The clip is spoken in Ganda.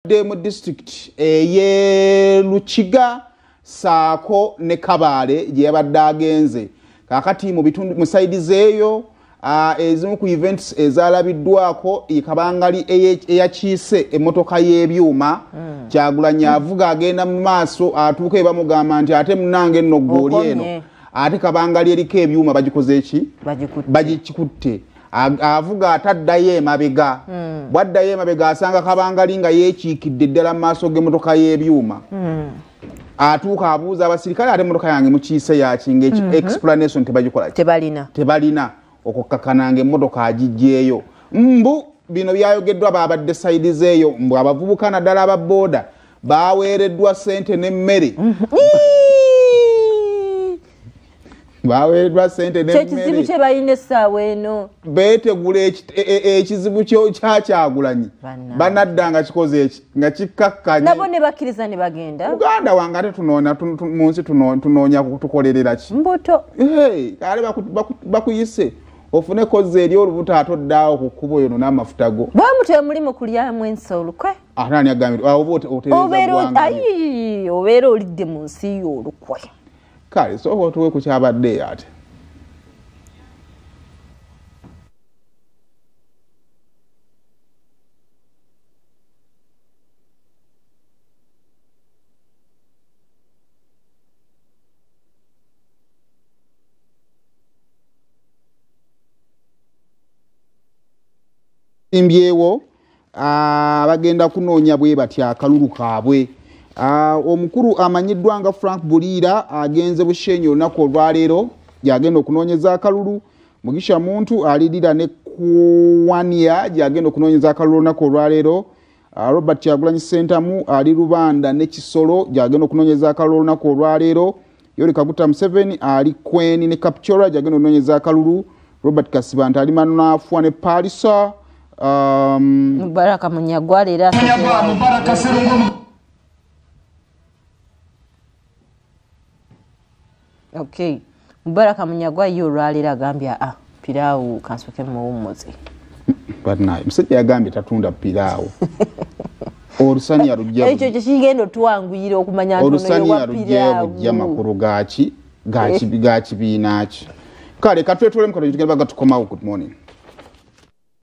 Mu district ey'e Lukiga saako ne Kabale gye yabadde agenze. Kaakati mu bitundu mu sayidi zeeyo, ezimu ku events ezalabiddwako kabangali eyakiise emmotoka y'ebyuma. Kyagulanyi avuga agenda mu maaso, atuuka ebamugamba nti ate munnange nno ggooli eno, ate kabangali eriko ebyuma bagikoze eki, bagikikutte. Avuga ataddayo emabega, bwaddayo emabega asanga kabangali nga yeekiikidde ddala mu maaso g'emmotoka y'ebyuma. Atuuka abuuza abasirikale, ate emmotoka yange mukiise yakinga? Explanation tebagikola, tebalina. Okukkakkana emmotoka agiggyeeyo. Mbu bino byayogeddwa babadde sayidi zeeyo, mbu abavubuka naddala aba booda baweereddwa ssente n'emmere, baweereddwa ssente. Kyekizibu kye balina essaawa eno. Beetegula ekizibu kya Kyagulanyi, banadda nga kikoze eki, nga kikkakkanye. Nabo ne bakkiriza ne bagenda. Uganda wange, ate tunoonya mu nsi, tunoonya tukolerera ki? Mbuto. Ale bakuyise ofune kozza eri olubuto, ate oddaawo ku kkubo yono n'amafuta go. Bwemutyo mulimu kulyamu ensi olukwe. Ate ani agambye oba otereeza? Obeera olidde mu nsi yo olukwe. Kale sooka otuwe ku kyabadde ate. Simbyewo bagenda kunoonya bwe batya akalulu kaabwe. Omukulu amanyiddwa nga Frank Buliira agenze Bushenyi olunaku olwaleero, gyagenda okunoonyeza akalulu. Mugisha Muntu alirira ne Kuwania, gyagenda okunoonyeza akalulu olunaku olwaleero. Robert Kyagulanyi Ssentamu ali Rubanda ne Kisolo, gyagenda okunoonyeza akalulu olunaku olwaleero. Yoweri Kaguta Museveni ali Kweni ne Kapchora, gyagenda okunoonyeza akalulu. Robert Kasibante ali Manafwa ne Palisa. Mubaraka Munyagwa leero. Mubaraka Serungo. Okay. Mubaraka Munyagwa ye olwaleero agambye, a piraawo kansooke muwummuze. Banaye, musajja yagambye tatunda piraawo. Olusaniya lujja. Ekyo kyekigenda otwanguyira okumanya nti ono olusaniya wa lujja piraawo. Bujja makulu gaki ga kibiina ki? Kale katwetwole mukono, tugenda baga tukomawo. Good morning.